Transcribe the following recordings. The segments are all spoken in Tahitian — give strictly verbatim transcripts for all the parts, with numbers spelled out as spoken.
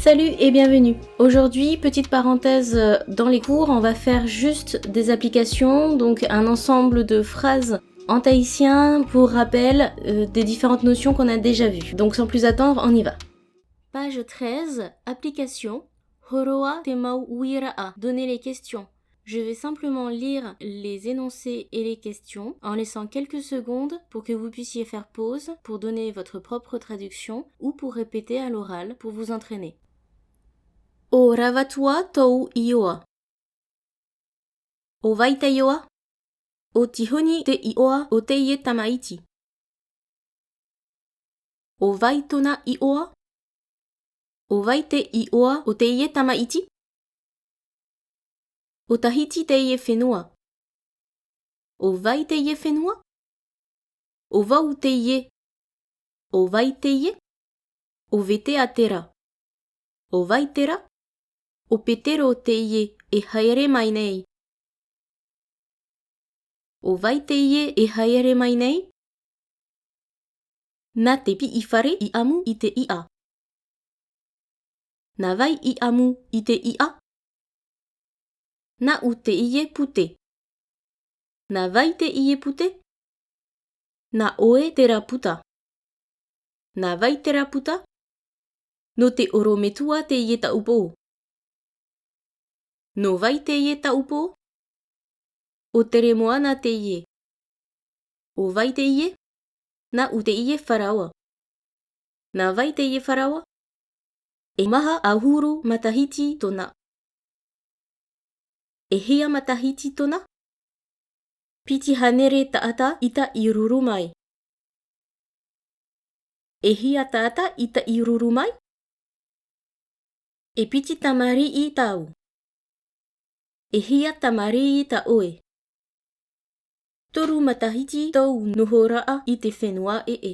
Salut et bienvenue. Aujourd'hui, petite parenthèse euh, dans les cours, on va faire juste des applications, donc un ensemble de phrases en tahitien, pour rappel, euh, des différentes notions qu'on a déjà vues. Donc sans plus attendre, on y va. Page treize, application. Hōroʻa te mau uiraʻa, donner les questions. Je vais simplement lire les énoncés et les questions en laissant quelques secondes pour que vous puissiez faire pause pour donner votre propre traduction ou pour répéter à l'oral pour vous entraîner. ʻO Ravatuā tōu iʻoa. ʻO vai te iʻoa? ʻO Tihoni te iʻoa o teie tamaiti. ʻO vai tōna iʻoa? ʻO vai te iʻoa o teie tamaiti? ʻO Tahiti teie fenua. ʻO vai teie fenua? ʻO vau teie. ʻO vai teie? ʻO Vetea terā. ʻO vai terā? ʻO Petero teie e haere mai nei. ʻO vai teie e haere mai nei? Nā te piʻifare i ʻamu i te iʻa. Nā vai i ʻamu i te iʻa? Nāʻu teie pute. Nā vai teie pute? Nā ʻoe terā puta. Nā vai terā puta? Nō te ʻorometua teie taʻu pō. Nō vai teie taʻu pō? ʻO Teremoana teie. ʻO vai teie? Nāʻu teie faraoa. Nā vai teie faraoa? E maha ʻahuru matahiti tōna. E hia matahiti tōna? Piti hānere taʻata i taʻiruru mai. E hia taʻata i taʻiruru mai? E piti tamariʻi tāʻu. E hia tamariʻi tā ʻoe? Toru matahiti tōu nohoraʻa i te fenua ʻeʻe.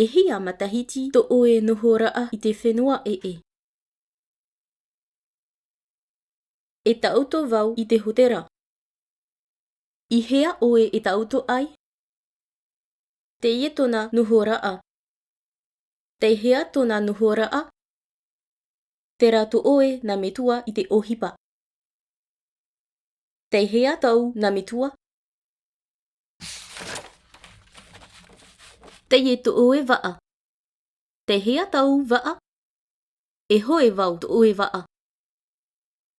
E hia matahiti tō ʻoe nohoraʻa i te fenua ʻeʻe? E taʻoto vau i te hōtēra. I hea ʻoe e taʻoto ai? Teie tōna nohoraʻa. Tei hea tōna nohoraʻa? Terā tō ʻoe nā metua i te ʻohipa. Tei hea tāʻu nā metua? Teie tō ʻoe vaʻa. Tei hea tāʻu vaʻa? E hoe vau tō ʻoe vaʻa.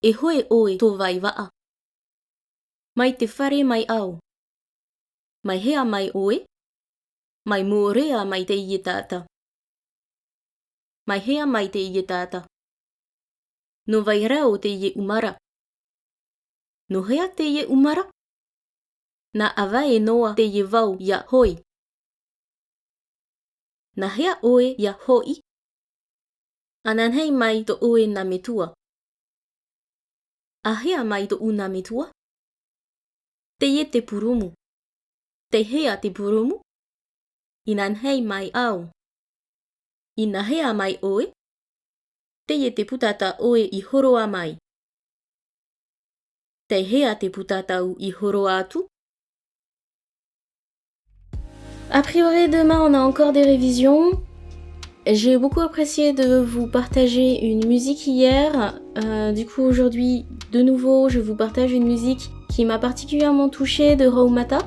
E hoe ʻoe tō vai vaʻa. Mai te fare mai au. Mai hea mai ʻoe? Mai Mōrea mai teie taʻata. Mai hea mai teie taʻata? Nō vai rā ʻo teie ʻumara? Nō hea teie ʻumara? Nā ʻavae noa teie vau ʻia hoʻi. Nā hea ʻoe ʻia hoʻi? Ananahi mai tō ʻoe nā metua. A hea mai tōʻu nā metua? Teie te purūmu. Tei hea te purūmu? Inanahi mai au. Inahea mai ʻoe? Teie te puta tā ʻoe i hōroʻa mai. Tei hea te puta tāʻu i hōroʻa atu? A priori, demain, on a encore des révisions. J'ai beaucoup apprécié de vous partager une musique hier. Euh, du coup, aujourd'hui, de nouveau, je vous partage une musique qui m'a particulièrement touchée de Roumata,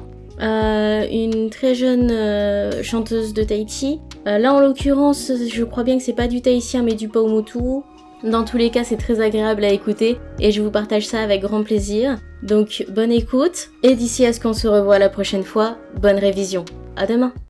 euh, une très jeune, euh, chanteuse de Tahiti. Euh, là, en l'occurrence, je crois bien que c'est pas du tahitien, mais du paumotu. Dans tous les cas, c'est très agréable à écouter et je vous partage ça avec grand plaisir. Donc, bonne écoute et d'ici à ce qu'on se revoit la prochaine fois, bonne révision. À demain.